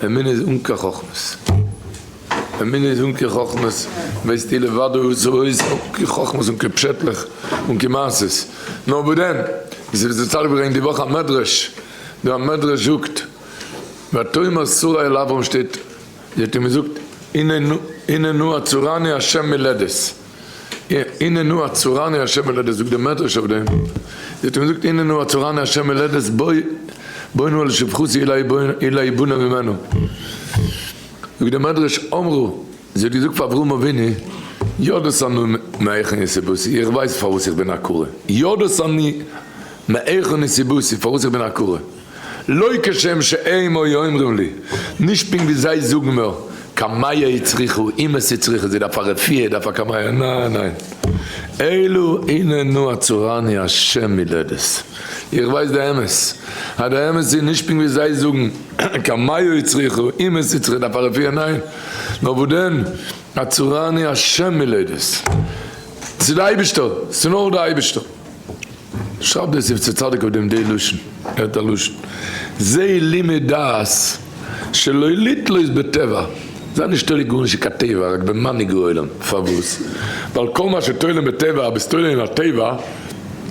אמונה איז אן קיין חכמות. אמונה איז אן קיין חכמות, ווייסט איר לבדו וואס איז אן קיין חכמות אן קיין פשעטלעך אן קיין מעשות. נאר וואס דען? עס איז דער צדיק ברענגט די וואך א מדרש, דער מדרש זאגט, ותאמר שרה אל אברהם שטייט, זי האט אים געזאגט, הנה נא הצורני ה' מלדת. הנה נא הצורני ה' מלדת, זאגט דער מדרש אויף דעם, זי האט אים געזאגט הנה נא הצורני ה' מלדת בוא נא אל שפחתי אולי יבנה ממנו, זאגט דער מדרש אמרו, זי האט געזאגט פאר אברהם אבינו, ידעת אנא מהיכן נסיבתי, איך ווייס פארוואס איך בין עקרה, ידעת אני מהיכן נסיבתי, פארוואס איך בין עקרה. לא כשם שהם היו אומרים לי, נישט פונקט ווי זיי זאגן מיר, קמיה הצריכו, אימות הצריכו, זי דארף א רפואה, דארף א קמיה, ניין ניין, אלא הנה נא הצורני השם מלדת, איך ווייס די אמת, אז די אמת איז נישט פונקט ווי זיי זאגן, קמיה הצריכו, אימות הצריכו, דארף א רפואה, ניין, נאר וואס דען, הצורני השם מלדת, ס'איז די אייבישטער, ס'איז נאר די אייבישטער. שרייבט דער שפתי צדיק אויף דעם די לשון, ער האט א לשון, זה לימוד דעת שלא לתלות בטבע, זיי נישט תולה גארנישט אין קיין טבע, רק במנהיג העולם, פארוואס? ווייל כל מה שתולה בטבע, ביסט תולה אין א טבע,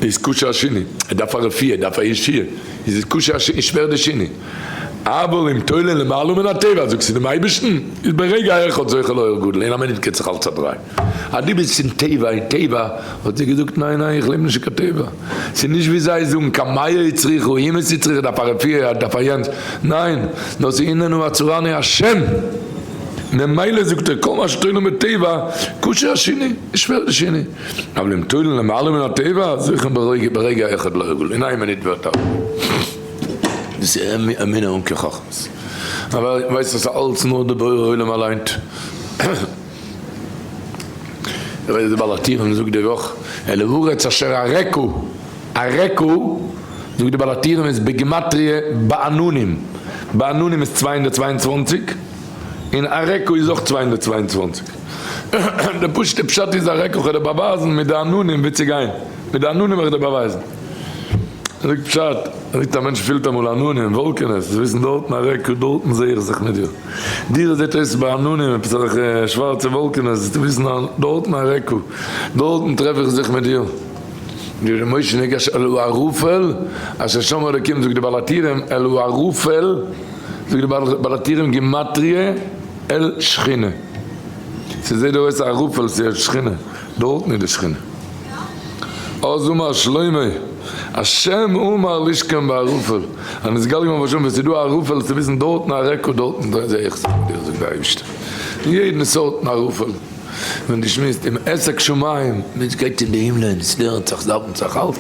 איז קשה השני, ער דארף א רפואה, ער דארף א ישועה, איז עס קשה השני, איז שווער די שני. אבל אם תולה למעלה מן הטבע, זאגסטו דעם אייבערשטן, איז ברגע אחד זוכה לאור גדול, אין א מינוט קען זיך אלץ א דריי. אז דו ביסט אין טבע, אין טבע, האט זי געזאגט, ניין ניין איך לעב נישט אין קיין טבע, ס'איז נישט ווי זיי זאגן, קמיה הצריכו, אימות הצריכו, דארף א רפואה, דארף א יענץ, ניין, נאר ס'איז הננו הצורני השם, ממילא זאגט ער, כל מה שתולים בטבע, קשה השני, איז שווער די שני, אבל אם תולים למעלה מן הטבע, זוכים ברגע אחד לאור גדול, אין איין מינוט ווערט א אור. דאס איז אמונה אן קיין חכמות. אבער ווייסט אז ס'איז אלץ נאר די בורא עולם אליינט. ר' די בעל הטורים זאגט די וואך אל הארץ אשר אראך, אראך זאגט די בעל הטורים איז בגימטריא בעננים, בעננים איז 222 און אראך איז אויך 222, די פשוטע פשט איז אראך איך וועל דיר באווייזן מיט די עננים ווי צו גיין, מיט די עננים וועל איך דיר באווייזן. זאגט פשט, זאגט א מענטש פילט אמאל עננים, וואלקענעס, זיי וויסן דארטן אראך דארטן זעה איך זיך מיט דיר. דיר זעט אויס ביי עננים עפעס אזעלכע שווארצע וואלקענעס, זאלסטו וויסן אז דארטן אראך, דארטן טרעף איך זיך מיט דיר. די משה ניגש אל הערפל אשר שם אלוקים זאגט די בעל הטורים אל הערפל זאגט די בעל הטורים גימטריא אל שכינה ס'זעט דיר אויס ערפל ס'איז שכינה דארטן איז די שכינה. אז אמר שלמה, השם אמר לשכון בערפל, אז נתגלה געווארן פאר שלמה ווען ס'איז דא ערפל צו וויסן דארטן אראך דארטן זעה איך זיך מיט דיר זאגט דער אייבערשטער, אין יעדן סארטן ערפל, ווען דו שמועסט אם עסק שמים, מענטש גייט אין די הימלען, עס לערנט זיך, ס'דאווענט זיך, אלץ,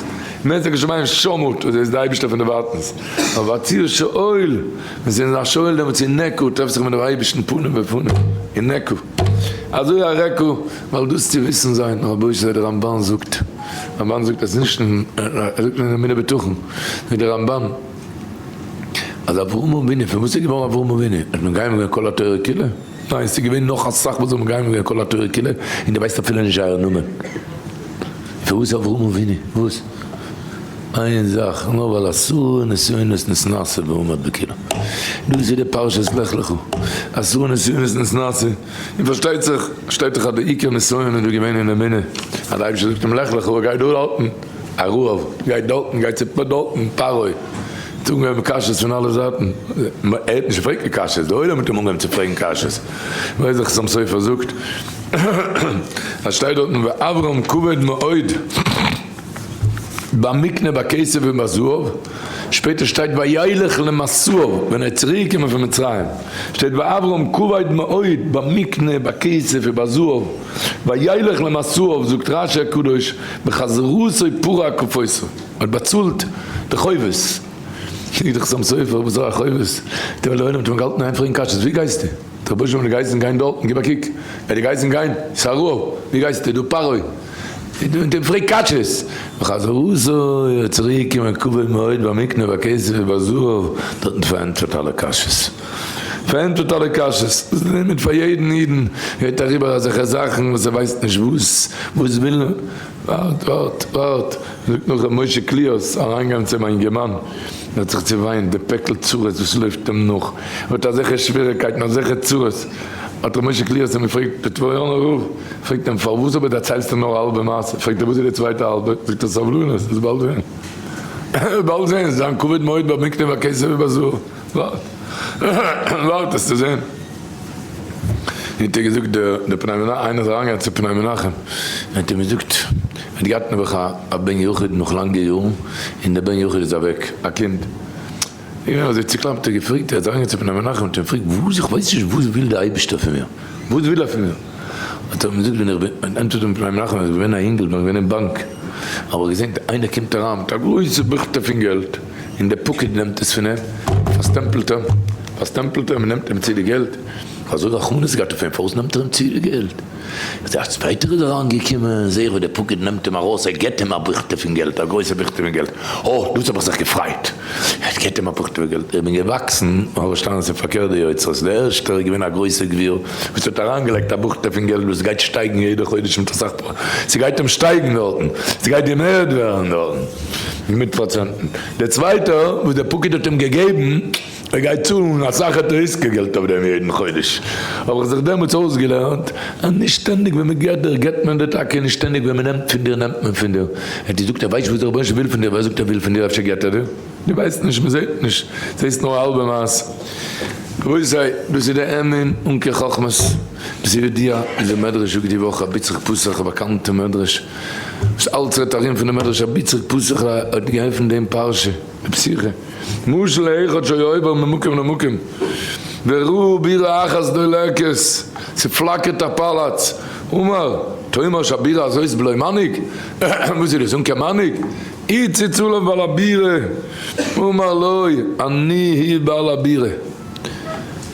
אם עסק שמים שמוט, דאס איז דער אייבערשטער פון דערווייטנס, אבער הציר שאול, ווען ס'איז אין א שאול דעמאלטס אין נעקו, טרעפט זיך מיט דעם אייבערשטן פנים בפנים, אין נעקו, אזוי אראך. ווייל דאס צו וויסן זיין רבותי דער רמבן זאגט, רמבן זאגט אז נישט אין, ער זאגט אין אמונה בטחון, זאגט דער רמבן אז אברהם אבינו, פון וואס איז געווארן אברהם אבינו? האט מקיים געווען כל התורה כולה? ניין, ס'איז געווען נאך אסאך וואס האבן מקיים געווען כל התורה כולה, און דו ווייסט אפילו נישט זייער נאמען. פון וואס אברהם אבינו? וואס? איין זאך, נאר ווייל עשרה נסיונות נתנסה ועמד בכולם. דאס איז די פרשת לך לך, עשרה נסיונות נתנסה. און פארשטייט זיך, שטייט דאך אז די עיקר נסיון איז דא געווען אין אמונה, אז די אייבערשטער זאגט אים לך לך, גיי דא דארטן, א רעב, גיי דארטן, גיי צו דארטן, פרעה האט אנגעהויבן קשיות פון אלע זייטן, ער האט נישט געפרעגט קיין קשיות, די עולם האט אים אנגעהויבן צו פרעגן קשיות, ווייס איך חתם סופר זאגט, אז שטייט דארטן ואברהם כבד מאוד. במקנה בכסף ובזהב, שפעטער שטייט וילך למסעיו ווען ער איז צוריק געקומען פון מצרים, שטייט ואברהם כבד מאוד במקנה בכסף ובזהב, וילך למסעיו זאגט רשי הקדוש בחזרתו פרע הקפותיו, האט באצאלט די חובות, זאגט דער חתם סופר וואס איז א חובות, די עולם האט אים געהאלטן איין פרעגן קשיות ווי גייסטו? דער רבונו של עולם האט געהייסן גיין דארטן, גיב א קוק, ער האט געהייסן גיין, ס'איז א רעב, ווי גייסטו? דא פרעה. און אים פרעגט קשיות, בחזרתו ער איז צוריק געקומען כבד מאוד במקנה בכסף ובזהב, דארטן פארענטפערט אלע קשיות, פארענטפערט אלע קשיות, דאס איז לימוד פאר יעדן אידן, גייט אריבער אזעלכע זאכן וואס ער ווייסט נישט וואס, וואס וויל ער, ווארט ווארט ווארט, זאגט נאך ר' משה קליערס אריינגיין צו מיין אינגערמאן. ער האט זיך צעוויינט, די פעקל צרות וואס לויפט אים נאך, ער האט אזעלכע שוועריקייטן, אזעלכע צרות, האט ר' משה קליערס אים געפרעגט, דער טבריה'נער רב פרעגט אים, פארוואס אבער דערציילסטו נאר א האלבע מעשה, פרעגט ער וואס איז די צווייטע האלבע, זאגט ער סבלנות, וועסט באלד זען, באלד זען, זיין כבוד מאוד במקנה בכסף ובזהב, ווארט, ווארט וועסטו זען. האט ער געזאגט דער פני מנחם, איינער איז אריינגעגאנגען צו פני מנחם, און האט אים געזאגט, ער האט געהאט נעבעך א בן יחיד נאך לאנגע יארן, און דער בן יחיד איז אוועק, א קינד, איז געווען אזוי צוקלאפט, האט ער געפרעגט, ער איז אריינגעגאנגען צו פני מנחם, האט אים געפרעגט, וואס, איך ווייס נישט, וואס וויל דער אייבערשטער פון מיר, וואס וויל ער פון מיר? האט ער אים געזאגט, ווען איך בין, ענטפערט אים פני מנחם, איך בין געווען א אינגל, בין געווען אין באנק, האב איך געזען איינער קומט אריין מיט א גרויסע בוכטע פון געלט, און דער פקיד נעמט עס פון אים, פארסטעמפלט אים, פארסטעמפלט אים און נעמט אים צו די געלט, אזוי רחמנות געהאט אויף אים, פארוואס נעמט ער אים צו די געלט? איז א צווייטער איז אריין געקומען, זעה איך ווי דער פקיד נעמט אים ארויס, ער געבט אים א בוכטע פון געלט, א גרויסע בוכטע פון געלט, אה, דאס האב איך זיך געפרייט, ער געבט אים א בוכטע פון געלט, איך בין געוואקסן, האב פארשטאנען ס'איז פארקערט די יוצרות, דער ערשטער איז געווען א גרויסער גביר, וואס האט אריינגעלייגט א בוכטע פון געלט וואס גייט שטייגן יעדע חודש מיט אסאך פראצענט, ס'גייט אים שטייגן דארטן, ס'גייט געמערט ווערן דארטן מיט פראצענטן, דער צווייטער וואס דער פקיד האט אים געגעבן, ער גייט צאלן אסאך היתר עסקה געלט אויף דעם יעדן חודש, האב איך זיך דעמאלטס אויסגעלערנט אז נישט שטענדיג ווען מ'געט דיר געט מען דיר טאקע, נישט שטענדיג ווען מ'נעמט פון דיר נעמט מען פון דיר, ער האט געזאגט ער ווייסט וואס דער רבונו של עולם וויל פון דיר, ווער זאגט ער וויל פון דיר אפשר געט ער דיר? דו ווייסט נישט, מ'זעט נישט, זעסט נאר א האלבע מעשה. רבותי, דאס איז די אמון אן קיין חכמות, דאס איז ידוע אין די מדרש זאגט די וואך רבי יצחק פסח א באקאנטע מדרש, וואס אלץ רעדט ארום פון די מדרש רבי יצחק פסח האט געעפנט דעם פרשה, די פתיחה, משל לאחד שהיה עובר ממקום למקום וראה בירה אחת דולקת, ס'פלאקערט א פאלאץ, אמר, תאמר שהבירה הזאת בלא מנהיג, וואס איז דאס אן קיין מנהיג? הציץ עליו בעל הבירה, אמר לו, אני הוא בעל הבירה.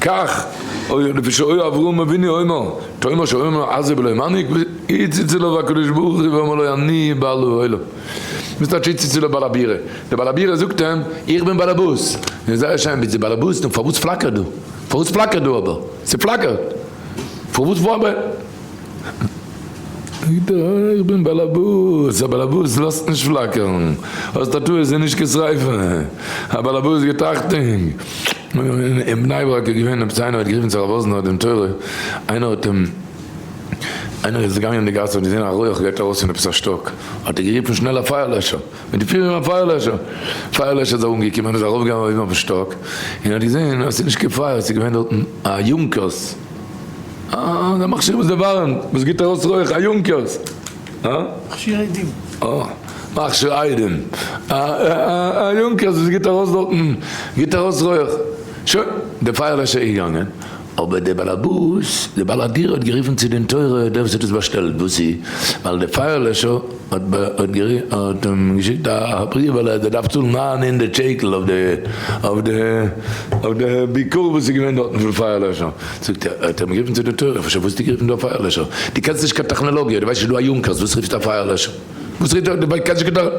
כך, לפי שהיה אברהם אבינו אומר, תאמר שאומר עזה בלא מנהיג, הציץ עליו הקדוש ברוך הוא ואמר לו, אני בעל העולם. וואס טייטש הציץ עליו בעל הבירה? דער בעל הבירה זאגט אים, איך בין באלעבאס. און זייער שיין ביסטו באלעבאס, נו פארוואס פלאקערט דא? פארוואס פלאקערט דא אבער? ס'פלאקערט! פארוואס פלאקערט? זאגט ער, איך בין באלעבאס, א באלעבאס לאזט נישט פלאקערן, האסט א טעות, ס'איז נישט קיין שריפה, א באלעבאס גיבט אכטונג. אין בני ברק איז געווען עפעס איינער האט גערופן צו הרב וואזנער דין תורה, איינער האט אים, איינער איז געגאנגען אין די גאס האט געזען א רויעך גייט ארויס פון עפעס א שטאק, האט ער גערופן שנעל א פייערלעשער, מיט די פירער א פייערלעשער, פייערלעשער איז ארומגעקומען איז ארויפגעגאנגען אויבן אויפן שטאק, און האט געזען אז ס'איז נישט קיין פייער, ס'איז געווען דארטן א יונקערס, אה, דער מכשיר וואס דערווארעמט, וואס גיבט ארויס רויעך, א יונקערס. אה? מכשיר עדים. אה, מכשיר עדים. א יונקערס וואס גיבט ארויס דארטן, גיבט ארויס רויעך. שוין, דער פייערלעשער איז געגאנגען, אבער דער באלעבאס, דער בעל הדירה האט גערופן צו דין תורה דער וואס האט עס באשטעלט, וואס איז? ווייל דער פייערלעשער האט האט אים געשיקט א בריוו ווייל ער דארף צאלן 900 שקל אויף די אויף די אויף די ביקור וואס איז געווען דארטן פון פייערלעשער. זאגט ער, האט ער אים גערופן צו די תורה, פארוואס האסטו גערופן דא א פייערלעשער? דו קענסט נישט קיין טעכנעלאגיע, דו ווייסט נישט דא א יונקערס, וואס רופסטו א פייערלעשער? וואס רופסטו, דו קענסט נישט קיין טעכנעלאגיע.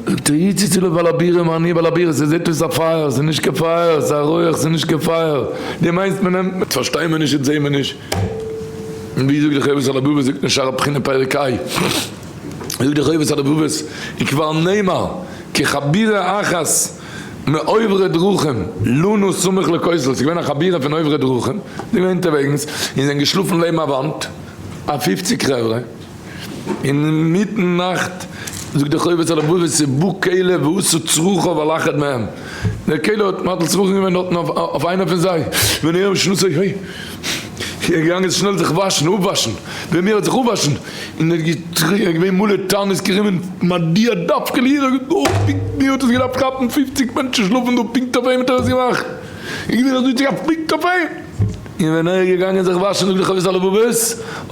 זאגט ער, הציצו לבעל הבירה אמר אני בעל הבירה, ס'זעט אויס א פייער, ס'איז נישט קיין פייער, ס'איז א רויעך, ס'איז נישט קיין פייער, דו מיינסט מ'נעמט, פארשטיי מיר נישט און זעה מיר נישט. און ווי זאגט די חובת הלבבות זאגט אין שער הבחינה פרק ה, זאגט די חובת הלבבות, וכבר נאמר כי חבירה אחת מעוברי דרכים לנו סמוך לכותל, ס'איז געווען א חבירה פון עוברי דרכים, זיי געווען אונטערוועגנס און זענען געשלאפן לעבן א וואנט, א פופציג חברה, אינמיטן נאכט זאגט די חובת הלבבות ובא כלב ועשה צרכיו על אחד מהם, דער כלב האט מטיל צרכים געווען דארטן אויף איינער פון זיי, ונראה משנתו הוי, ער איז געגאנגען שנעל זיך וואשן, אפוואשן, ווען ער האט זיך אפוואשן און ער איז געווען מלא תענית כרימון מדוע דווקא לי, ער האט געזאגט אוי פונקט מיר האט עס געדארפט כאפן, פופציג מענטשן שלאפן דא פונקט אויף אים האט ער עס געמאכט, איז געווען אזוי צוגעכאפט פונקט אויף אים. און ווען ער איז געגאנגען זיך וואשן זאגט די חובת הלבבות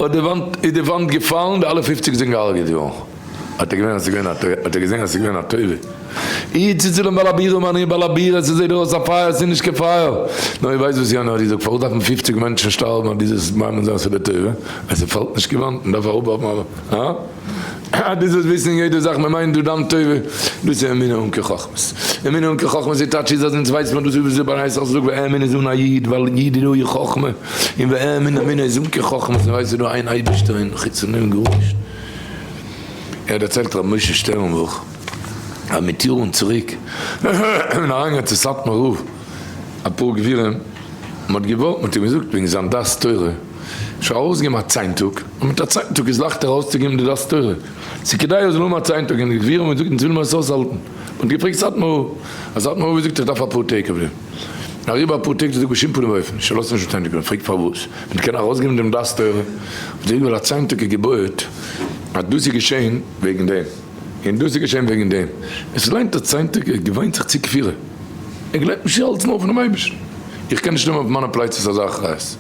האט די וואנט איז די וואנט געפאלן די אלע פופציג זענען געהארגעט געווארן האט ער געווען אז ס'איז געווען א האט ער געזען אז ס'איז געווען א טובה הציץ עליו בעל הבירה אמר אני בעל הבירה ס'זעט דיר אויס א פייער ס'איז נישט קיין פייער נאר איר ווייסט וואס יענער האט געזאגט פארוואס דארפן פופציג מענטשן שטארבן אז דו זאלסט מאמין זיין ס'איז לטובה אז ס'פאלט נישט קיין וואנט מ'דארף אראפווארפן א הא? אה, דו זאלסט וויסן יעדע זאך מען מיינט דא דיין טובה, דאס איז אמונה אן קיין חכמות. אמונה אן קיין חכמות איז טייטש איז אז אונז ווייסט מען דאס איז וואס דער בעל היסח זאגט ואמין איז אן א איד ווייל איד איז דא אי חכמה, און ואמין אמונה איז אן קיין חכמות מען ווייסט ס'איז דא איין אייבערשטער און חוץ פון דעם גארנישט. ער דערציילט ר' משה שטערנבוך. אז מיט יארן צוריק איז אריינגעגאנגען צו סאטמאר רב אפאר גבירים, מען האט געוואלט, מען האט אים געזאגט וועגן זיין דעת תורה, שוין ארויסגעגעבן א צייטונג, און מיט א צייטונג איז לייכטער ארויסצוגעבן די דעת תורה, ס'איז כדאי ער זאל האבן א צייטונג, און די גבירים האבן געזאגט אונז ווילן מיר עס אויסהאלטן, מען האט געפרעגט סאטמאר רב, האט סאטמאר רב געזאגט איך דארף אפאר טעג אויף דעם, אריבער אפאר טעג זאגט בשום פנים ואופן נישט, ער לאזט נישט דעם צייטונג, מען פרעגט פארוואס, מען קען ארויסגעבן דעם דעת תורה, האט ער געזאגט ווייל א צייטונג איז געבויעט אז דאס איז געשען וועגן דעם. און דאס איז געשען וועגן דעם. עס ליינט א צייטונג, ער געוויינט זיך צו כפירה, ער גלייבט נישט ס'איז אלץ נאר פונעם אייבערשטן, איך קען נישט נעמען אויף מיינע פלייצעס אזא אחריות.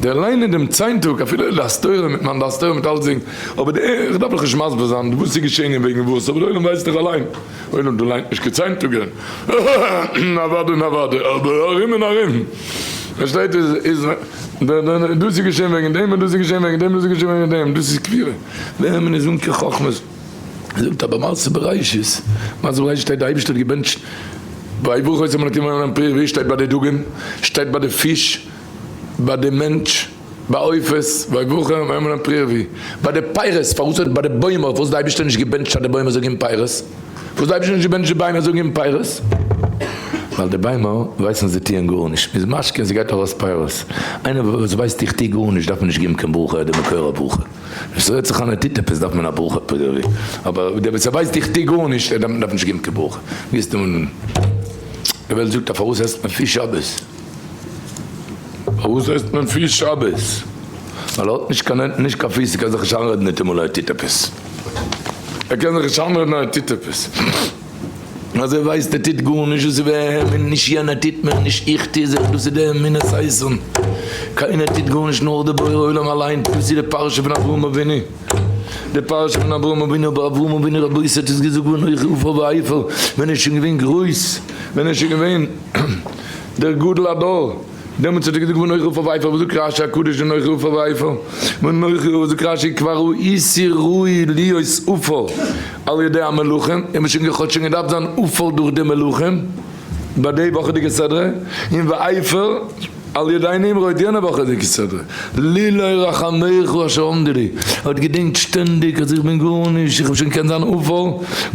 דער ליינען דעם צייטונג, אפילו דעת תורה מיט מיין דעת תורה מיט אלצדינג, אבער די, איך דארף דאך נישט מסביר זיין וואס איז געשען און וועגן וואס, אבער די עולם ווייסט דאך אליין, עולם דא ליינט נישט קיין צייטונגען, אוודאי און אוודאי, אבער ארום און ארום, פארשטייט איז, איז, דאס איז געשען וועגן דעם און דאס איז געשען וועגן דעם און דאס איז געשען וועגן דעם, דאס איז כפירה. וועמען איז אן קיין חכמות? זאגט אבער מעשה בראשית, מעשה בראשית שטייט די אייבערשטער האט געבענטשט ויברכו אותם אלקים ויאמר פרו ורבו שטייט ביי די דגים, שטייט ביי די פיש, ביי די מענטש, ביי עופות, ויברכו ויאמר להם פרו ורבו, ביי די פירות, פארוואס האט ביי די בוימער, פארוואס האט די אייבערשטער נישט געבענטשט אז די בוימער זאל געבן פירות? פארוואס האט די אייבערשטער נישט געבענטשט די ביימער זאל געבן פירות? ווייל די ביימער ווייסן זיי טוען גארנישט, מ'איז משקה און ס'גייט ארויס פירות, איינער וואס ווייסט איך טו גארנישט דארף מען נישט געבן קיין ברכה, ער איז די מקור הברכה. ווען ס'רעדט זיך איין ער טוט עפעס דארף מען א ברכה פדורי, אבער דער וואס ער ווייסט איך טו גארנישט ער דארף נישט געבן קיין ברכה. גיסט אים אן. די וועלט זאגט אז פארוואס עסט מען פיש שבת? פארוואס עסט מען פיש שבת? ווייל ער האט נישט קיין הענט נישט קיין פיס ער קען זיך נישט איינרעדן ניטאמאל ער טוט עפעס. ער קען זיך נישט איינרעדן אז ער טוט עפעס. אז ער ווייסט ער טוט גארנישט, דאס איז וועם, נישט יענער טוט מיר, נישט איך טו זיך, דאס איז די אמונת איתן, קיינער טוט גארנישט נאר דער בורא עולם אליין, דאס איז די פרשה פון אברהם אבינו, די פרשה פון אברהם אבינו, אבער אברהם אבינו רבותי האט עס געזאגט ואנכי עפר ואפר, ווען ער איז שוין געווען גרויס, ווען ער איז שוין געווען דער גדול הדור. דעמאלטס האט ער געזאגט ואנכי עפר ואפר, וואס זאגט רשי הקדוש ואנכי עפר ואפר? ואנכי וואס זאגט רשי כבר הייתי ראוי להיות עפר על ידי המלכים, איך בין שוין כ'האב שוין געדארפט זיין עפר דורך די מלכים ביי די וואכעדיגע סדרה, און ואפר על ידי נמרוד יענע וואכעדיגע סדרה, לולא רחמיך אשר עמדו לי, ער האט געדענקט שטענדיג אז איך בין גארנישט, איך האב שוין געקענט זיין עפר,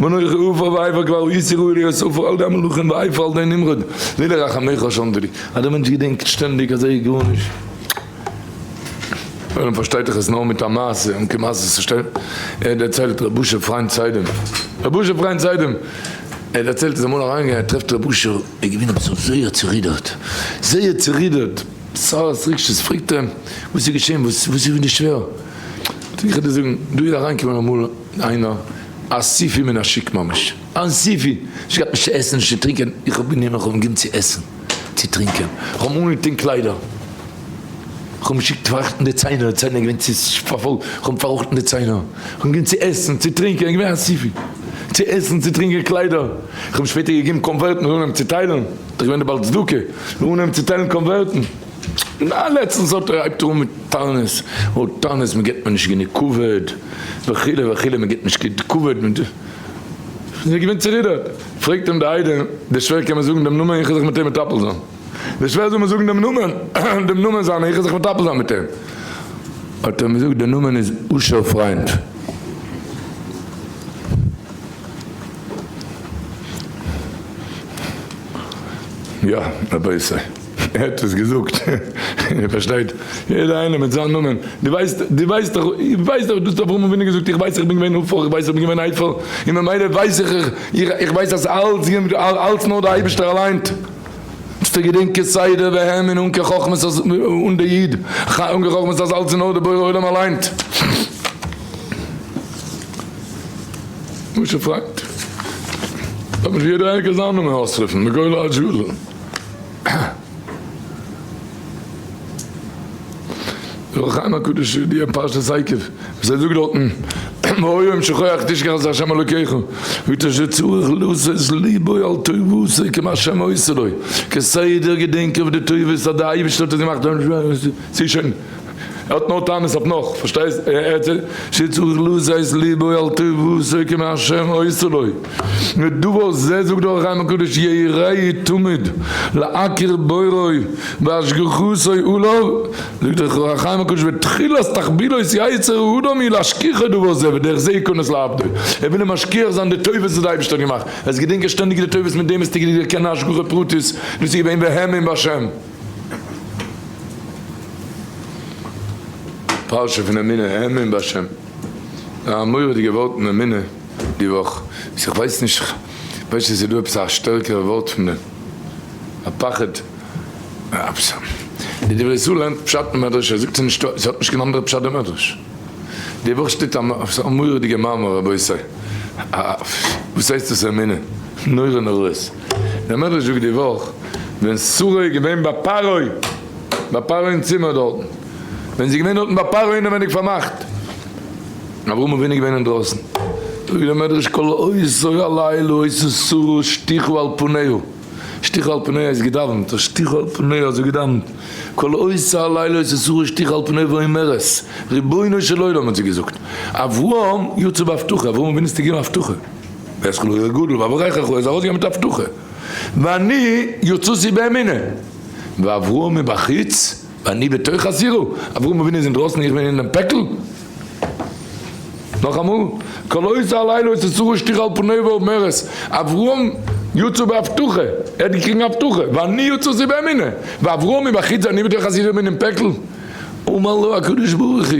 ואנכי עפר ואפר כבר הייתי ראוי להיות עפר על ידי המלכים ואפר על ידי נמרוד, לולא רחמיך אשר עמדו לי. אז דער מענטש געדענקט שטענדיג אז ער איז גארנישט. אויב פארשטייט איך עס נאר מיט א מעשה, אן קיין מעשה צו שטעלן. ער דערציילט ר' אשר פריינד'ס איידעם, ר' אשר פריינד'ס איידעם, ער דערציילט איז אמאל אריינגעגאנגען ער טרעפט ר' אשר, ער איז געווען אביסל זייער צורידערט, זייער צורידערט, סארס רגשות, פרעגט ער אים, וואס איז געשען, וואס איז געווען די שווער? זאגט ער, איך וועל דיר זאגן, דא איז אריינגעקומען אמאל איינער, א סיפי מן השוק ממש, א סיפי, נישט געהאט נישט צו עסן נישט צו טרינקען, איך האב גענומען איך האב אים געגעבן צו עסן צו טרינקען, איך האב אים אנגעטון קליידער, איך האב אים געשיקט פארראכטן די ציינער, די ציינער געווען צו פארפוילט, איך האב אים פארראכטן די ציינער, איך האב אים געגעבן צו עסן צו טרינקען, ער איז געווען א סיפי, צו עסן צו טרינקען קליידער, איך האב אים שפעטער געגעבן קאנווערטן און אנגעהויבן צו טיילן, איך געווען דער בעל צדקה, און אנגעהויבן צו טיילן קאנווערטן, און לעצטנס האט ער הייבט ער אן מיט טענות, אוי טענות מען געבט מיר נישט גענוג כבוד, וכו' וכו' מען געבט נישט גענוג כבוד. איז ער געווען צערודערט. פרעגט אים די איידעם, דער שווער קען מיר זאגן דעם נאמען איך וועל זיך מיט אים מטפל זיין. דער שווער זאל מיר זאגן דעם נאמען, דעם נאמען זיינער, איך וועל זיך מטפל זיין מיט אים. האט ער אים געזאגט, דער נאמען איז אשר פריינד. יא, רבותי. ער האט עס געזאגט, איר פארשטייט, יעדער איינער מיט זיין נאמען, דו ווייסט, דו ווייסט דאך, איך ווייס דאך, דאס האט אברהם אבינו געזאגט, איך ווייס איך בין געווען עפר, איך ווייס איך בין געווען עפר, און ממילא ווייס איך, איך, איך ווייס אז אלץ, אלץ נאר דער אייבערשטער אליין. מוזטו געדענקען כסדר והאמין אן קיין חכמות אז, אן די איד, אן קיין חכמות אז אלץ איז נאר דער בורא עולם אליין. משה פריינד, דארף נישט יעדער איינער קען זיין נאמען אויסרופן, מגולה עד ג'ול. דער אור החיים הקדוש די פרשת עקב וואס ער זאגט דארטן והיה אם שכוח תשכח את ה' אלוקיך זאגט ער שצריך לתת ליבו על טובתו כמו השם עושה לו כסדר געדענקען אויף די טובות אז די אייבערשטער האט עס געמאכט ס'איז שוין. ער האט נאר טענות אויף נאך, פארשטייסט? ער האט שצריך לזאת ליבו על טובתו כמו השם עושה לו. ודבר זה זאגט דער אור החיים הקדוש יראה תמיד להכיר בוראו והשגחתו עליו, זאגט דער אור החיים הקדוש ותחילת תחבולות יצר האדם היא להשכיחו דבר זה ודרך זה יכנס לעבדו, ער וויל אים משכיח זיין די טובות וואס דער אייבערשטער האט געמאכט, וועסט געדענקען שטענדיג די טובות מיט דעם וועסטו דערקענען השגחה פרטית, דאס איז געווען והאמין בהשם. פרשה פון אמונה, האמין בהשם. א מורא'דיגע ווארט אין אמונה די וואך, וואס איך ווייס נישט, איך ווייס נישט צו ס'איז דא עפעס א שטערקערע ווארט פון דעם, א פחד, עפעס א, די דברי ישראל לערנט פשט אין מדרש, ער זאגט ס'איז נישטא, ס'האט נישט קיין אנדערע פשט די מדרש. די וואך שטייט א מורא'דיגע מאמר רבותי, וואס הייסט דאס אמונה? נורא נוראות. דער מדרש זאגט די וואך, ווען שרה איז געווען ביי פרעה, ביי פרעה אין צימער דארטן, ווען זי איז געווען דארטן ביי פרעה אינעווייניג פארמאכט, אברהם אבינו איז געווען אינדרויסן, זאגט דער מדרש כל אותו הלילה היתה שרה שטוחה על פניה, שטוחה על פניה איז געדאווענט, שטוחה על פניה האט זי געדאווענט, כל אותו הלילה היתה שרה שטוחה על פניה ואומרת, רבונו של עולם האט זי געזאגט, אברהם יצא בהבטחה, אברהם אבינו איז געגעבן הבטחה. ואעשך לגוי גדול ואברכך ער איז ארויסגעגאנגען מיט הבטחה ואני יצאתי באמונה ואברהם מבחוץ ואני בתוך הסירה אברהם אבינו איז אינדרויסן איך בין אינעם פעקל נאכאמאל כל אותו הלילה היתה שרה שטוחה על פניה ואומרת אברהם יצא בהבטחה ער האט געקריגן הבטחה ואני יצאתי באמונה ואברהם מבחוץ ואני בתוך הסירה איך בין אין פעקל אמר לו הקדוש ברוך הוא,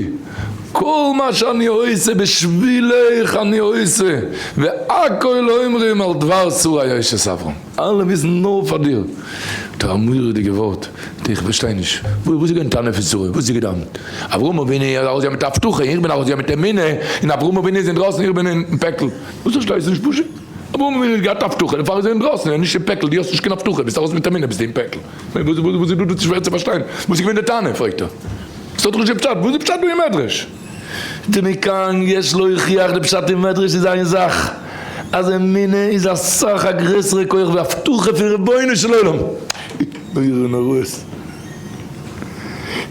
כל מה שאני עושה בשבילך אני עושה, והכל אומרים על דבר שרה אשת אברהם, אלע וויסן נאר פאר דיר. דער א מורא'דיגע ווארט, איך פארשטיי נישט, וואס איז געווען טענה פון שרה, וואס איז געדאווענט? אברהם אבינו איז ארויסגעגאנגען מיט א הבטחה, איך בין ארויסגעגאנגען מיט אמונה, און אברהם אבינו איז אינדרויסן איך בין אין פעקל, וואס פארשטייסטו נישט פשוט? אברהם אבינו האט געהאט א הבטחה דערפאר איז ער אינדרויסן, ער איז נישט אין פעקל, דו האסט נישט קיין הבטחה, ביסט ארויס מיט אמונה ביסטו אין פעקל. וואס איז דא דא שווער צו פארשטיין? וואס איז געווען די טענה? פרעגט ער. ס'האט דאך נישט קיין פשט, וואס איז פשט דא אין מדרש? דמכאן יש להוכיח די פשט אין מדרש איז איין זאך, אז אמונה איז אסאך א גרעסערע כח ווי הבטחה פון רבונו של עולם. נורא נוראות.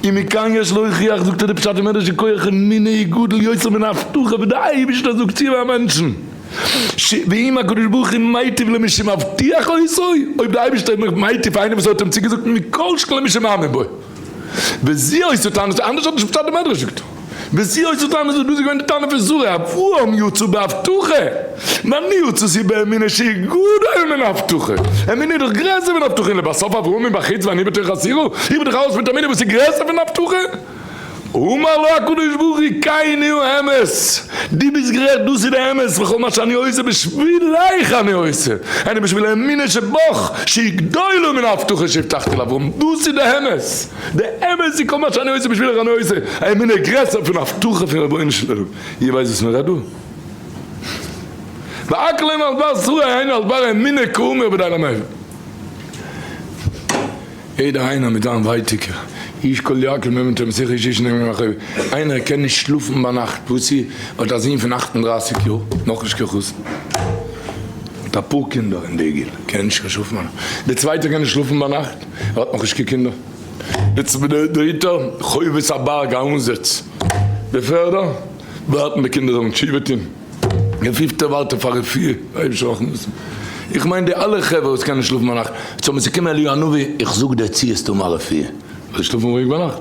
און מכאן יש להוכיח זאגט ער די פשט אין מדרש איז כח אמונה איז גדול יותר מן ההבטחה ווי די אייבערשטער זאגט צו א מענטשן. ש ואם הקדוש ברוך הוא מיטיב למי שמבטיח אותו, אויב דער אייבערשטער איז מיטיב פאר איינעם וואס האט אים צוגעזאגט מכל שכן למי שמאמין בו. וזו היתה טענתו, אנדערש האט נישט פשט די מדרש זאגט. וזו היתה טענתו, דאס איז געווען די טענה פון שרה, אברהם יצא בהבטחה, ואני יצאתי באמונה שהיא גדול מן ההבטחה, אמונה איז דאך גרעסער פון הבטחה, און לבסוף אברהם מבחוץ ואני בתוך הסירה, איך בין דאך ארויס מיט אמונה וואס איז גרעסער פון הבטחה. אמר לו הקדוש ברוך הוא כן הוא האמת, דו ביסט גערעכט דאס איז די אמת, וכל מה שאני עושה בשבילך אני עושה, היינו בשביל האמונה שבך שהיא גדולה מן ההבטחה שהבטחתי לאברהם, דאס איז די אמת, די אמת איז כל מה שאני עושה בשבילך אני עושה, האמונה איז גרעסער פון הבטחה פון רבונו של עולם, איר ווייסט וואס מען רעדט דא? והכל על דבר שרה היינו על דבר האמונה כאמור ודי למבין. יעדער איינער מיט זיין ווייטאג, איש כל יעקב ממתו משיח איש איש נגד אחר, איינער קען נישט שלאפן ביינאכט, וואס איז, האט א זון פון 38 יאר, נאכנישט קיין חתן, האט אפאר קינדער אין די גיל, קען נישט קיין שלאפן ביינאכט, דער צווייטער קען נישט שלאפן ביינאכט, ער האט נאכנישט קיין קינדער, דער דריטער חובות א בארג א אנזעץ, דער פערדער ווארטן די קינדער זאלן תשובה טון. דער פיפטער ווארט אויף א רפואה, אייבערשטער רחמנות. איך מיין די אלע חברה וואס קענען נישט שלאפן ביינאכט, זאל מען ס'קומען אליהו הנביא, איך זאג דיר צו עסט האבן א רפואה, זאלסט שלאפן רואיג ביינאכט,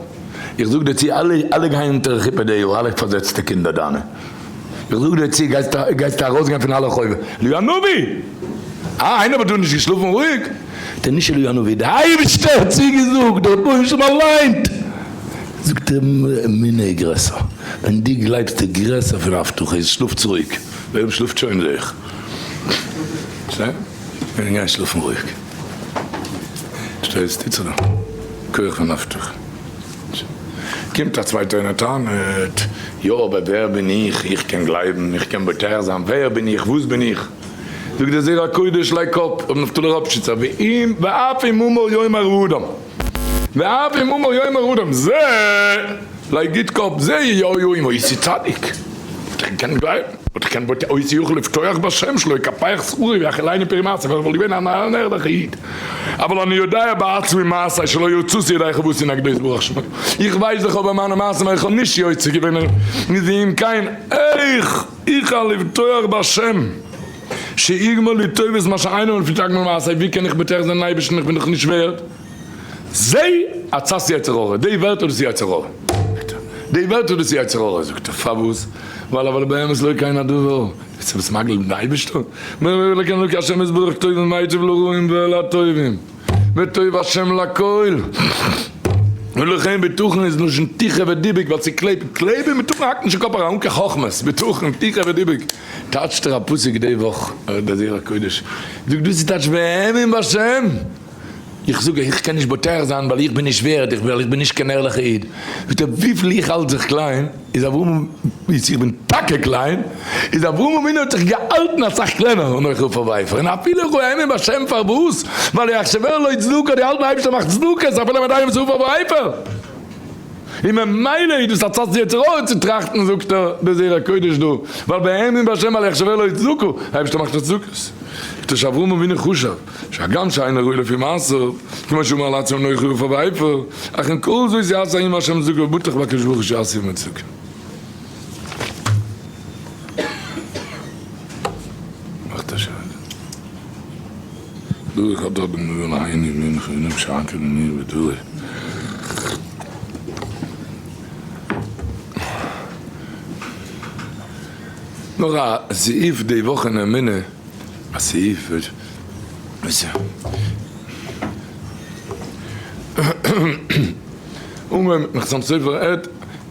איך זאג דיר צו אלע אלע גייען אונטער חופה די יאר, אלע פארזעצטע קינדער דיינע, איך זאג דיר צו גייסט גייסטו ארויסגיין פון אלע חובות, אליהו הנביא! אה איינער האט דא נישט געשלאפן רואיג? דער נישט אליהו הנביא, דער אייבערשטער האט צוגעזאגט, דער רבונו של עולם אליין! זאגט ער אמונה איז גרעסער, ווען דו גלייבסט איז גרעסער פון הבטחה, איז שלאפטס רואיג, ווער שלאפט שוין זעה איך, און גיי שלאפן רואיג, שטייסט איצט דא, כח פון הבטחה, קומט א צווייטער און ער טענה'ט, יא אבער ווער בין איך, איך קען גלייבן, איך קען בוטח זיין, ווער בין איך, וואס בין איך, זאגט דער זרע קודש לייג קאפ, רבי נפתלי ראפשיצער, ואם ואף אם אמור יאמר האדם. ואף אם אמר יאמר אדם זה, לייג גוט קאפ, זה יהיו עמו איז צדיק, איך קען גלייבן. האט געקענט בוטע אויס יוכל לפתוח בשם שלו יקפח שכרי ויאכילני פרי מעשיו ווען איך וואלט געווען אן ערליכע איד אבל אני יודע בעצמי מעשיי שלא יצאתי ידי חובתי נגדו יתברך שמו איך ווייס דאך אבער מיינע מעשים אז איך האב נישט יוצא געווען איז אם כן איך אוכל לבטוח בשם שיגמול לי טובות מה שאינו לפי תגמול מעשיי ווי קען איך בוטח זיין אין אייבערשטן איך בין דאך נישט ווערד. זה עצת יצר הרע, די ווערטער דאס איז יצר הרע, זאגט ער, די ווערטער דאס איז יצר הרע, זאגט ער, פארוואס? ווייל אבל באמת לא כן הדבר, יעצט ביסט מגלה דעם אייבערשטער, מיר אלוקים השם יתברך טוב ומיטיב לרעים ולטובים, וטוב השם לכל, ולכן בטחון איז לשון תיכה ודיבוק, ווייל ס'קלעבט, קלעבן מיט בטחון האקט נישט אין קאפ אריין, אן קיין חכמות, בטחון, תיכה ודיבוק, טייטשט ער א פסוק די וואך, דער זרע הקודש, זאגט דאס איז טייטש והאמין בהשם. איך זאג איך קען נישט בוטח זיין ווייל איך בין נישט ווערד, איך ווייל איך בין נישט קיין ערליכע איד. זאגט ער וויפיל איך האלט זיך קליין איז אברהם איז איך בין טאקע קליין, איז אברהם אבינו האט זיך געהאלטן אסאך קלענער אנכי עפר ואפר, און אפילו איך האמין בשם פארוואס ווייל יחשבה לו צדקה די האלטן אייבערשטער מאכט צדקות אפילו מיט איינעם וואס איז עפר ואפר, און ממילא איז דאס עצת יצר הרע צו טראכטן זאגט ער די זרע קודש דא ווייל והאמין בשם ווייל יחשבה לו צדקה, אייבערשטער מאכט צדקות, זאגט ער שאברהם אבינו חשב. שהגם שאינו ראוי לפי מעשיו, כמו שאמר לעצמו אנכי עפר ואפר, אך עם כל זאת יעשה עם השם צדקה ובטח בקדוש ברוך הוא שיעשה עמו צדקה. מאכט א שאלה. ברוך אתה אדוני אלוהינו מלך העולם שהכל נהיה בדברו. נאך א סעיף די וואך אין אמונה. א סעיף וואס אנגעהויבן מיטן חתם סופר ער האט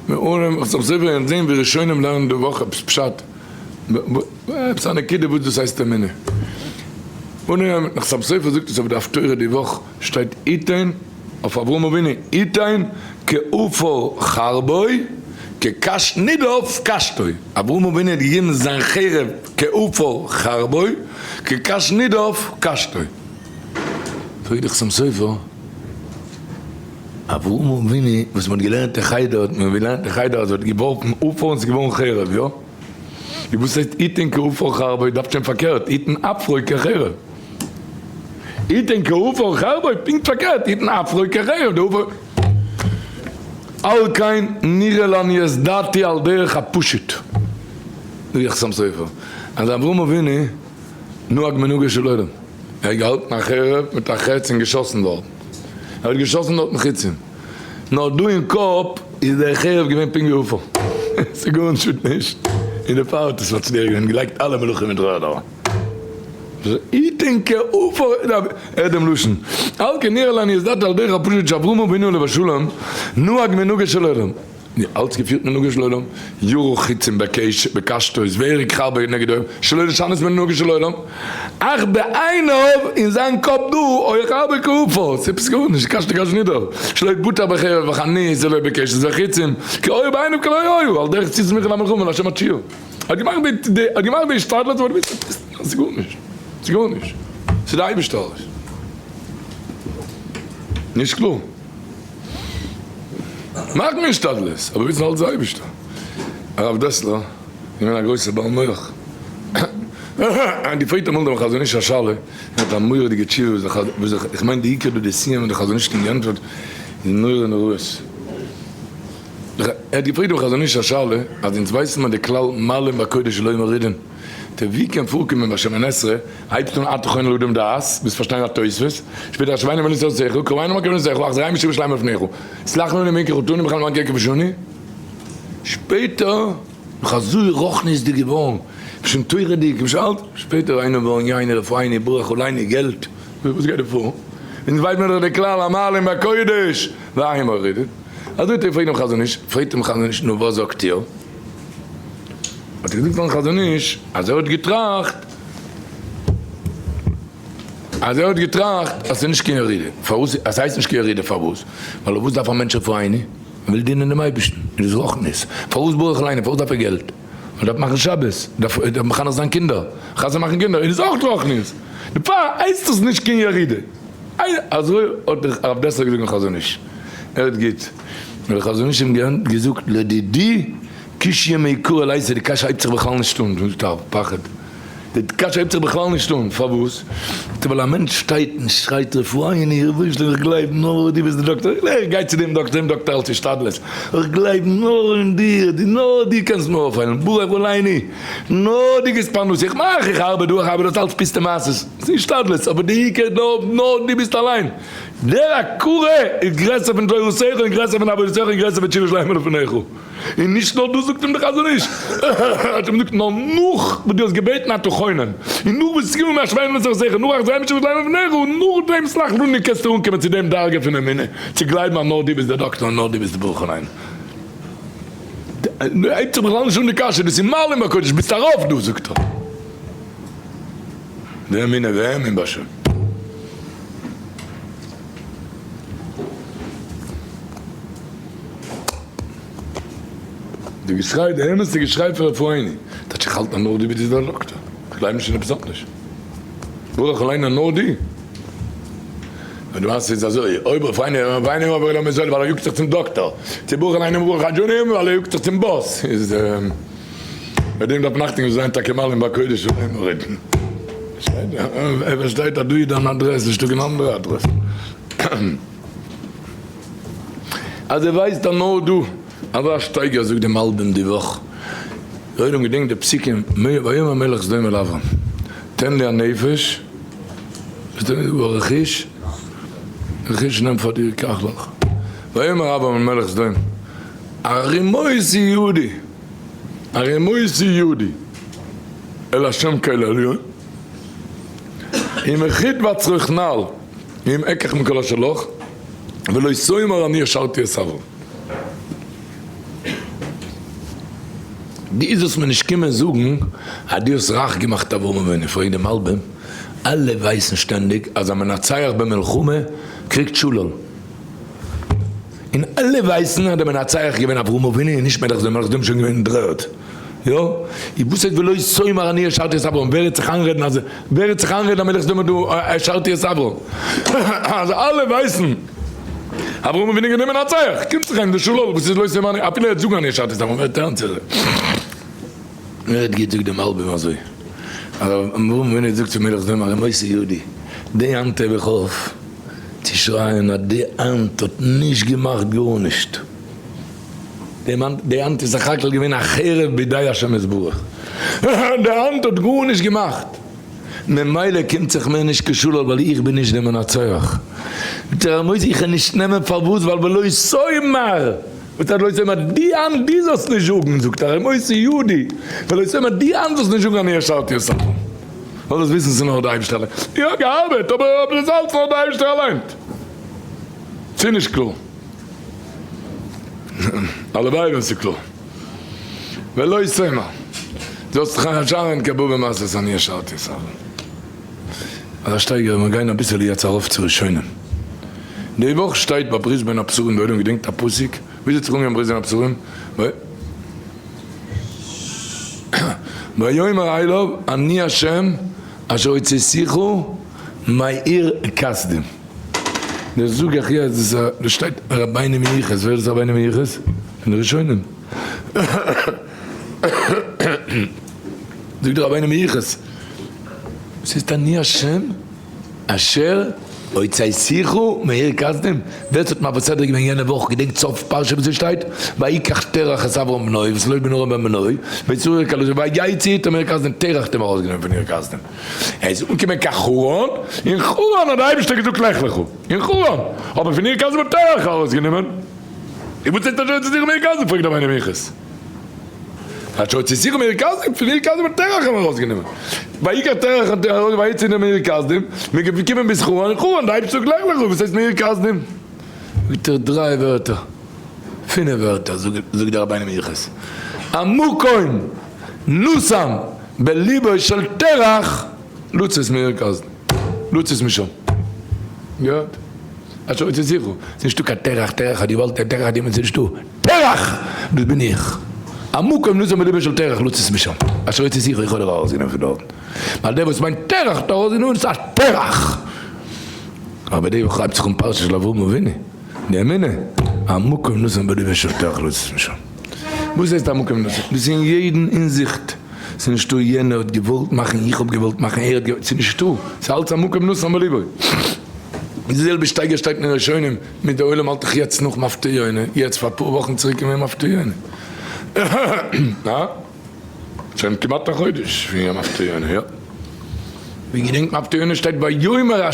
אנגעהויבן חתם סופר און זעהן ווי ראשונים לערנען די וואך עפעס פשט עפעס א נקודה וואס דאס הייסט אמונה אנגעהויבן מיטן חתם סופר זאגט עס אויף די הפטורה די וואך שטייט יתן אויף אברהם אבינו יתן כעפר חרבו כקש נידף קשתו אברהם אבינו האט געגעבן זיין חרב כעפר חרבו כקש נידף קשתו. פרעגט דער חתם סופר, אברהם אבינו וואס מען האט געלערנט אין חדר האט מען געלערנט אין חדר אז ער האט געווארפן עפר און ס'איז געווארן חרב, יא? און וואס הייסט יתן כעפר חרבו דארף שוין פארקערט יתן עפרו כחרב. יתן כעפר חרבו פונקט פארקערט יתן עפרו כחרב די עפר על כן נראה לעניות דעתי על דרך הפשוט. זאג איך חתם סופר אז אברהם אבינו נהג מנהגו של עולם, ער האט געהאלטן א חרב מיט א חץ און געשאסן דארטן, ער האט געשאסן דארטן חיצים, נאר דא אין קאפ איז דער חרב געווען פונקט ווי עפר, ס'איז גארנישט נישט, און דערפאר האט עס מצליח געווען, געלייגט אלע מלכים אין דר'ערד אריין. יתן כעפר, הערט דעם לשון, על כן נראה לעניות דעתי על דרך הפשוט שאברהם אבינו עליו השלום נהג מנהגו של עולם, אלץ געפירט מנהגו של עולם, ירו חיצים בקשתו והרג חרבו נגד אויב, שלא לשנות מנהגו של עולם, אך בעיניו, אין זיין קאפ דא, היה חרבו כעפר, ס'איז גארנישט, קשתו קש נידער, שלא יבוטח בחרב וחנית ולא בקשת וחיצים, כי היה בעיניו כלא היה, על דרך ציץ מיכל המלחמה להשם התשיעו. האט געמאכט די האט געמאכט די השתדלות אבער ס'איז גארנישט, ס'איז גארנישט, ס'איז די אייבערשטער אלעס. נישט קלאר? מאך מיר השתדלות, אבער וויסן אלץ די אייבערשטער. הרב דעסלער איז געווען א גרויסער בעל מח, האט געפרעגט אמאל דעם חזון איש א שאלה, ער האט א מורא'דיגע תשובה וואס דער וואס דער איך מיין די עיקר דא די סיום וואס דער חזון איש האט אים געענטפערט איז נורא נוראות. ער האט געפרעגט דעם חזון איש א שאלה, אז אונז ווייסן מיר די כלל מעלין בקודש ולא מורידין, טא ווי קען פארקומען ביי שמונה עשרה הייבט אן אתה חונן לאדם דעת, ביז פארשטיין א תוספות, שפעטער השיבנו אבינו תורתך, קרבנו מקרב נסיך, החזירנו בתשובה שלימה לפניך, סלח לנו מעמקי חטאנו ומחל לנו מעמקי פשענו, שפעטער נאך אזוי רוחניות'דיג געווארן, שוין תורה'דיג, שוין אלט, שפעטער היינו ועניינו רפאינו ברך עלינו געלט, וואס גייט דא פאר? אונז ווייסט מען דאך די כלל המעלים בקודש ואין מורידין, אזוי האט ער געפרעגט דעם חזון איש, פרעגט אים חזון איש נו וואס זאגט איר? האט ער געזאגט פארן חזון איש אז ער האט געטראכט אז ער האט געטראכט אז ס'איז נישט קיין ירידה, פארוואס אז ס'הייסט נישט קיין ירידה פארוואס? ווייל אויף וואס דארף א מענטש רפאינו? ער וויל דינען דעם אייבערשטן, און דאס רוחניות, פארוואס ברך עלינו? פארוואס דארף ער געלט? ער דארף מאכן שבת, דארף ער מחנך זיין קינדער, חתונה מאכן קינדער, און דאס איז אויך רוחניות, דערפאר הייסט עס נישט קיין ירידה. אזוי האט דער הרב דעסלער געזאגט אין חזון איש, הערט גוט, האט דער חזון איש אים געזאגט לדידי. קשיא מעיקרא ליתא, די קשיא הייבט זיך בכלל נישט אן, זאגט א פחד, די קשיא הייבט זיך בכלל נישט אן, פארוואס? ווייל א מענטש שטייט און שרייט רפאיני, רבונו של עולם איך גלייב נאר דו ביסט די דאקטער, איך גיי צו דעם דאקטער, דעם דאקטער אלץ השתדלות, איך גלייב נאר אין דיר, נאר דו קענסט מיר אויפהיילן, ברך עלינו, נאר דו גיבסט פרנסה, איך מאך, איך ארבעט דא, איך ארבעט דארט, אלץ פיסטע מעשות, ס'איז השתדלות, אבער די עיקר נאר, נאר דו ביסט אליין, דער הכרה איז גרעסער פון תורתך און גרעסער פון עבודתך און גרעסער פון תשובה שלימה לפניך. און נישט נאר דאס זאגט אים די חזון איש, ער האט אים געזאגט נאר נאך וואס דו האסט געבעטן אתה חונן, און נאך וואס עס איז געווען מהשמיים לצרכיך, נאך אכזרים תשובה שלימה לפניך, און נאך דעם סלח לנו קענסטו אנקומען צו דעם דרגה פון אמונה, צו גלייבן אז נאר דו ביסט דער דאקטער און נאר דו ביסט די ברוך אליין. הייבט זיך בכלל נישט אן די קשיא, דאס איז מעלים בקודש, ביסט ארויף דא זאגט ער. די אמונה והאמין בהשם. די געשריי, די אמת'ע געשריי פון רפאיני, טייטש איך האלט אז נאר דו ביסט דער דאקטער, איך גלייב נישט אין עפעס אנדערש. ברוך אליין אז נאר דו. און די מעשה איז אזוי, אויב רפאיני רפאיני אבער לא מזוהה ווייל ער יאגט זיך צום דאקטער, צו ברוך אליין ברוך הג'ונים ווייל ער יאגט זיך צום באס, איז ביי דעם דארף מען אכטונג זיין טאקע מעלים בקודש ולא מורידין. ער פארשטייט אז דא איז דיין אדרעס נישטא קיין אנדערע אדרעס. אז ער ווייסט אז נאר דא אזא שטייגער זאגט די מלבים די וואך, די עולם געדענקט די פסוקים ויאמר מלך סדום אל אברם תן לי הנפש ורכוש רכוש נעם פאר דיר קח לך ויאמר אברם אל מלך סדום הרימותי ידי הרימותי ידי אל השם קל עליון אם אחית ואצרוך נעל אם אקח מכל אשר לך, ולא תאמר אני העשרתי את אברם. דו זאלסט מיר נישט קומען זאגן אז דו האסט רייך געמאכט אברהם אבינו, פרעגט דער מלבים, אלע ווייסן שטענדיג אז א מנצח במלחמה קריגט שלל, און אלע ווייסן אז דער מנצח איז געווען אברהם אבינו און נישט מלך סדום, מלך סדום איז שוין געווען אין דר'ערד. יא? און וואס הייסט ולא תאמר אני העשרתי את אברהם? ווער העט זיך איינרעדן אז ווער העט זיך איינרעדן אז מלך סדום האט דא העשרתי את אברהם? אז אלע ווייסן אברהם אבינו גענומען א צייך קומט זיך אים די שלל וואס איז לא תאמר אני אפילו ער העט זאגן אני העשרתי את אברהם ווער טענה'ט צו זיי? ווער האט געזאגט דעם מלבים אזוי? אז אברהם אבינו האט געזאגט צו מלך סדום הרימותי ידי די האנט הייב איך אויף צו שרייען אז די האנט האט נישט געמאכט גארנישט. די האנט איז סך הכל געווען א חרב בידי השם יתברך, די האנט האט גארנישט געמאכט, ממילא קומט זיך מיר נישט קיין שלל ווייל איך בין נישט דער מנצח. זאגט ער מוז איך נישט נעמען פארוואס ווייל ולא תאמר, וואס הייסט לא תאמר, די האנט דו זאלסט נישט זאגן, זאגט ער הרימותי ידי, ולא תאמר די האנט זאלסט נישט זאגן אני העשרתי את אברהם, זאל עס וויסן ס'איז נאר די אייבערשטער אליין, יא געארבעט אבער אבער ס'איז אלץ נאר די אייבערשטער אליין, ס'איז נישט קלאר. הלוואי ווען ס'איז קלאר. ולא תאמר. זאלסט זיך אנשארען כבבא מעשית אני העשרתי את אברהם. אזא שטייגער, מיר גייען אביסעלע יעצט ארויף צו ראשונים. די וואך שטייט ביי ברית בין הבתרים, די עולם געדענקט א פסוק? וויאזוי האט זיך אנגעהויבן ברית בין הבתרים? ויאמר אליו אני ה' אשר הוצאתיך מעיר כשדים. דאס זאג איך יעצט, דאס דאס שטייט רבינו מיוחס, ווער איז רבינו מיוחס? פון די ראשונים. זאגט דער רבינו מיוחס, וואס הייסט אני השם אשר הוצאתיך מעיר כשדים? ווער ס'האט מעביר סדרה געווען יענע וואך געדענקט סוף פרשה וואס עס שטייט, ויקח תרח את אברם בנו ואת לוט בן הרן בן בנו, ואת שרי כלתו ויצאו איתם מעיר כשדים, תרח האט אים ארויסגענומען פון עיר כשדים. ער איז אנגעקומען קיין חרן, אין חרן האט דער אייבערשטער געזאגט לך לך, אין חרן, אבער פון אור כשדים האט תרח ארויסגענומען, און וואס הייסט אשר הוצאתיך מאור כשדים, פרעגט רבינו מיחס, אשר הוצאתיך מאור כשדים, פון אור כשדים האט תרח אים ארויסגענומען, ויקח תרח האט ער ארויס ויצא איתם מאור כשדים, מען איז געקומען ביז חרן, אין חרן, דער אייבערשטער זאגט לך לך, וואס הייסט מאור כשדים? זאגט ער דריי ווערטער, פינף ווערטער, זאגט דער רבינו מיחס, המקום נתן בליבו של תרח לצאת מעיר כשדים, לצאת משם. געהערט? אשר הוצאתיך, ס'איז נישטא קיין תרח, תרח האט געוואלט, תרח האט געמיינט, ס'איז נישטא, תרח! דאס בין איך. המקום נתן בליבו של תרח לצאת משם. אשר הוצאתיך, איך האב דיך ארויסגענומען פון דארטן. ווייל דער וואס מיינט תרח האט ארויסגענומען, איז א תרח! אבער די וואך הייבט זיך אן פרשה של אברהם אבינו, די אמונה, המקום נתן בליבו של תרח לצאת משם. וואס הייסט המקום נתן? דאס איז אין יעדן אינזיכט, ס'איז נישטא יענער האט געוואלט מאכן, איך האב געוואלט מאכן, ער האט געוואלט, ס'איז נישטא, ס'איז אלץ המקום נתן בליבו. די זעלבע שטייגער שטייט אין ראשונים, מיט די עולם האלט איך יעצט נאך מפטיר יונה, יעצט פאר אפאר וואכן צוריק איז געווען מפטיר יונה. הא? שוין כמעט א חודש פון יום מפטיר יונה, יא. ווי געדענקט מפטיר יונה שטייט ויאמר ה'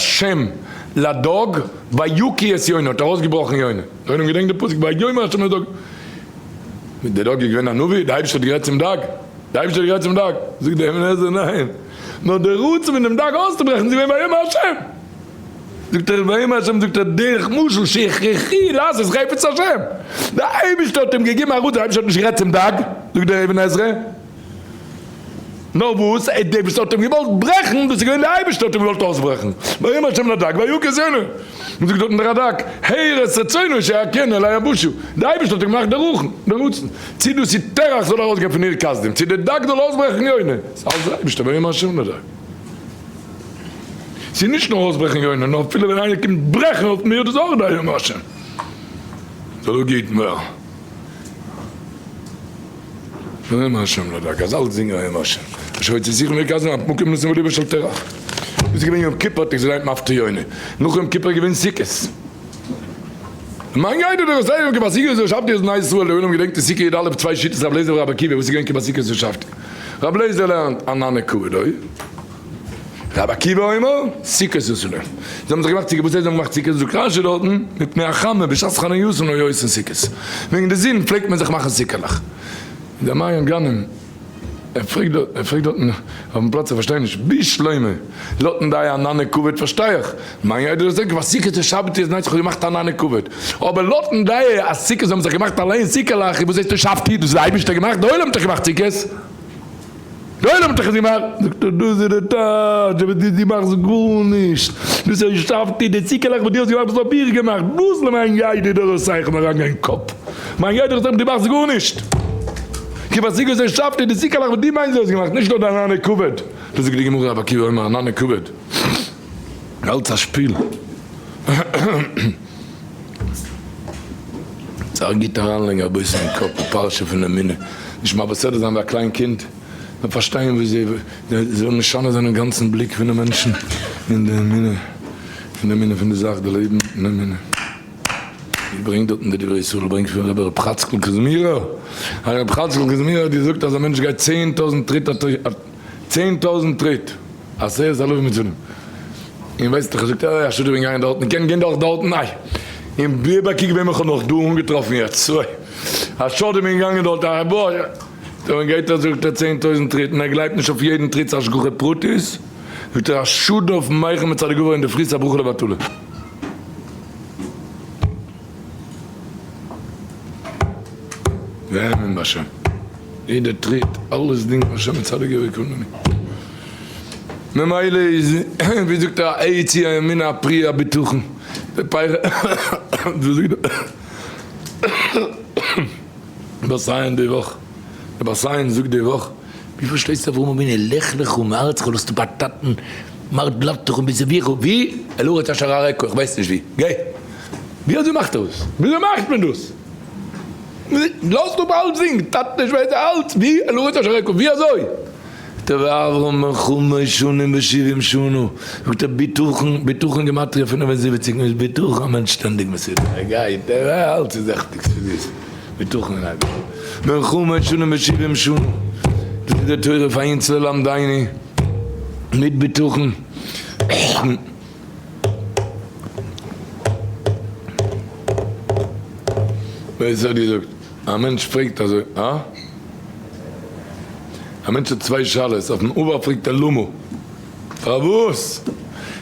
לדג ויקי את יונה האט ארויסגעבראכן יונה. דער עולם געדענקט די פסוק ויאמר ה' לדג. דער דג איז געווען א נביא? די אייבערשטער האט גערעדט צום דג? די אייבערשטער האט גערעדט צום דג? זאגט דער אבן עזרא ניין, נאר דער רצון פון דעם דג אויסצוברעכן איז געווען ויאמר ה'. זאגט ער ויאמר השם זאגט ער דרך משל שהכרחי לעשות חפץ השם, דער אייבערשטער האט אים געגעבן א רצון, דער אייבערשטער האט נישט גערעדט צום דג, זאגט דער אבן עזרא, נאר וואס דער וואס האט אים געוואלט ברעכן, דאס איז געווען דער אייבערשטער האט אים געוואלט אויסברעכן, ויאמר השם לדג ויקץ יונה, און זאגט דארטן דער רדק, הער את רצונו שיכנו אל היבשה, דער אייבערשטער האט אים געמאכט דער רצון, צי דאס איז תרח זאל ארויסגיין פון אור כשדים, צי דער דג זאל אויסברעכן יונה, ס'איז אלץ דער אייבערשטער ויאמר השם לדג. ס'איז נישט נאר אויסברעכן יונה, נאר אפילו ווען איינער קומט ברעכן אויף מיר, דאס איז אויך דיין השם. זאל אפגעהיטן ווערן. ויאמר השם לדג, אז אלץ זינגען ויאמר השם. אשר הוצאתיך מאור כשדים המקום נתן בליבו של תרח. דאס איז געווען יום כיפור האט ער געליינט מפטיר יונה. נאך יום כיפור איז געווען סוכות. מיין גייט דער זייער יום כיפור סוכות הושבתי את בני ישראל, דער עולם געדענקט די סוכה י"א צוויי שיטות רבי אליעזר ורבי עקיבא וואס איז געווען כיפור סוכות הושבתי. רבי אליעזר לערנט ענני כבוד הוי. רבי עקיבא אומר, סוכות עשו להם. זיי האבן זיך געמאכט סוכות, וואס הייסט זיי האבן געמאכט סוכות? זאגט רשי דארטן, מפני החמה בשעת חנייתן היו עושין סוכות. וועגן די זון פלעגט מען זיך מאכן סוכה'לעך. דער מעיין גנים, ער פרעגט דארט, ער פרעגט דארטן אויפן פלאץ, איך פארשטיי נישט, בשלמא לויטן דיי ענני כבוד פארשטיי איך, מיין ידע איז אז סוכות איז שבת איז נייס איך האב געמאכט ענני כבוד, אבער לויטן דיי אז סוכות האבן זיך געמאכט אליין סוכה'לעך, וואס הייסט הושבתי, דאס איז די אייבערשטער געמאכט, די עולם האט דאך געמאכט סוכות. די עולם האט דאך עס געמאכט, זאגט ער, דאס איז די טייטש, אבער דו דו מאכסט גארנישט, דאס איז הושבתי, די צוקערלעך וואס דו האסט געמאכט דאס האב איך געמאכט, דאס למען ידעו דורותיכם אריינגיין אין קאפ, למען ידעו דורותיכם דו מאכסט גארנישט, כי בסוכות הושבתי, די צוקערלעך וואס דו מיינסט דו האסט געמאכט, נישט נאר די ענני כבוד, דאס זאגט די גמרא רבי עקיבא אומר ענני כבוד, אלץ א שפיל. זיך גוט אריינלייגן אביסל אין קאפ די פרשה פון אמונה, נישט מעביר סדרה זיין ווי א קליין קינד, נאר פארשטיין ווי זיי זאלן משנה זיין דעם גאנצן בליק פונעם מענטשן אין די אמונה, פון די אמונה פון די זאך, די לעבן אין אמונה. ווי ברענגט דארטן די דברי ישראל ברענגט פון רבי ר' חאצקל קוזמירער, אז רבי חאצקל קוזמירער האט געזאגט אז א מענטש גייט 10,000 טריט א 10,000 טריט, עשרת אלפים מצוין. און ווייסט איך זאגט אוי א שאד איך בין געגאנגען דארטן קען גיין דורך דארטן איי און ביבער קוק וועם איך האב נאך דא אנגעטראפן יעצט אוי א שאד איך בין געגאנגען דארט איי בוי דאן גייט ער זאגט ער 10,000 טריט און ער גלייבט נישט אויף יעדן טריט ס'איז השגחה פרטית זאגט ער א שאד אויף מייכל מצד הגבור אין די פרי ס'א ברכה לבטלה. והאמין בהשם. יעדע טריט, אלעס דינג השם מצד הגבור קונני. ממילא איז, ווי זאגט ער, א עצה הימין הפרי הבטחון. די פייער, ווי זאגט דער באסיין די וואך, דער באסיין זאגט די וואך, ווי פארשטייסטו אברהם אבינו, לך לך מארצך לאזט אפ א טאטן, מאכט בלאטעך און ביז ווי, ווי? אל הארץ אשר אראך, איך ווייס נישט ווי, גיי. ווי אזוי מאכט ער דאס? ווי אזוי מאכט מען דאס? לאזט אפ אלצדינג, טאטע שוועסטער אלץ, ווי? אל הארץ אשר אראך, ווי אזוי? זאגט ער ואברהם בן חמש שנים ושבעים שנה, זאגט ער בטחון, בטחון גימטריא 75, איז בטחון א מענטש שטענדיג מסודר, ער גייט, ער אלץ איז זעכטיג, ס'איז בטחון אין אייבערשטן, בן חמש שנים ושבעים שנה, דאס איז די תורה פאר אונז ללמדנו, מיט בטחון. ווער עס האט געזאגט, א מענטש פרעגט אזוי, הא? א מענטש האט צוויי שאלות, אויפן עבר פרעגט ער למה? פארוואס?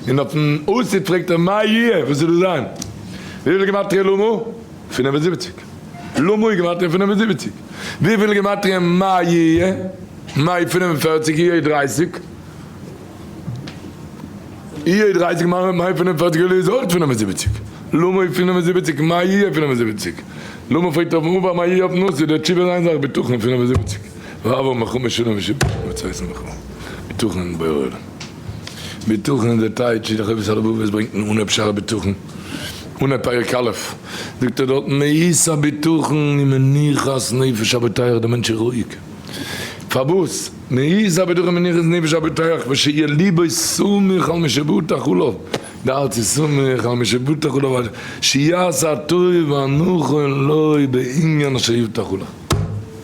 און אויפן עתיד פרעגט ער מה יהיה? וואס וועט דא זיין? וויפיל גימטריא למה? 75. למה איז גימטריא 75. וויפיל גימטריא מה יהיה? מה איז 45, יהיה 30. יהיה 30 מה 45 יהיה איז אויך 75. למה איז 75, מה יהיה 75. למה פרעגט אויפן עבר מה יהיה אויפן עתיד, די תשובה איז איין זאך, בטחון 75. ועבר מחומש שנה ושבעים וצייסן וכו'. בטחון אין בורא עולם. בטחון איז די טייטש, די חובת הלבבות ברענגט אין אנהויב שער הבטחון. אנהייב פרק א', זאגט ער דארטן מהות הבטחון היא מנוחת נפש הבוטח, דער מענטש איז רואיג, פארוואס? מהות הבטחון מנוחת נפש הבוטח ושיהיה ליבו סמוך על מי שבטח עליו, די הארץ איז סמוך על מי שבטח עליו שיעשה הטוב והנכון לו בענין אשר יבטח עליו,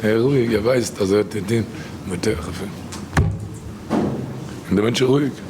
ער איז רואיג, ער ווייסט אז ער האט אין דעם בוטח אויף אים, און דער מענטש איז רואיג.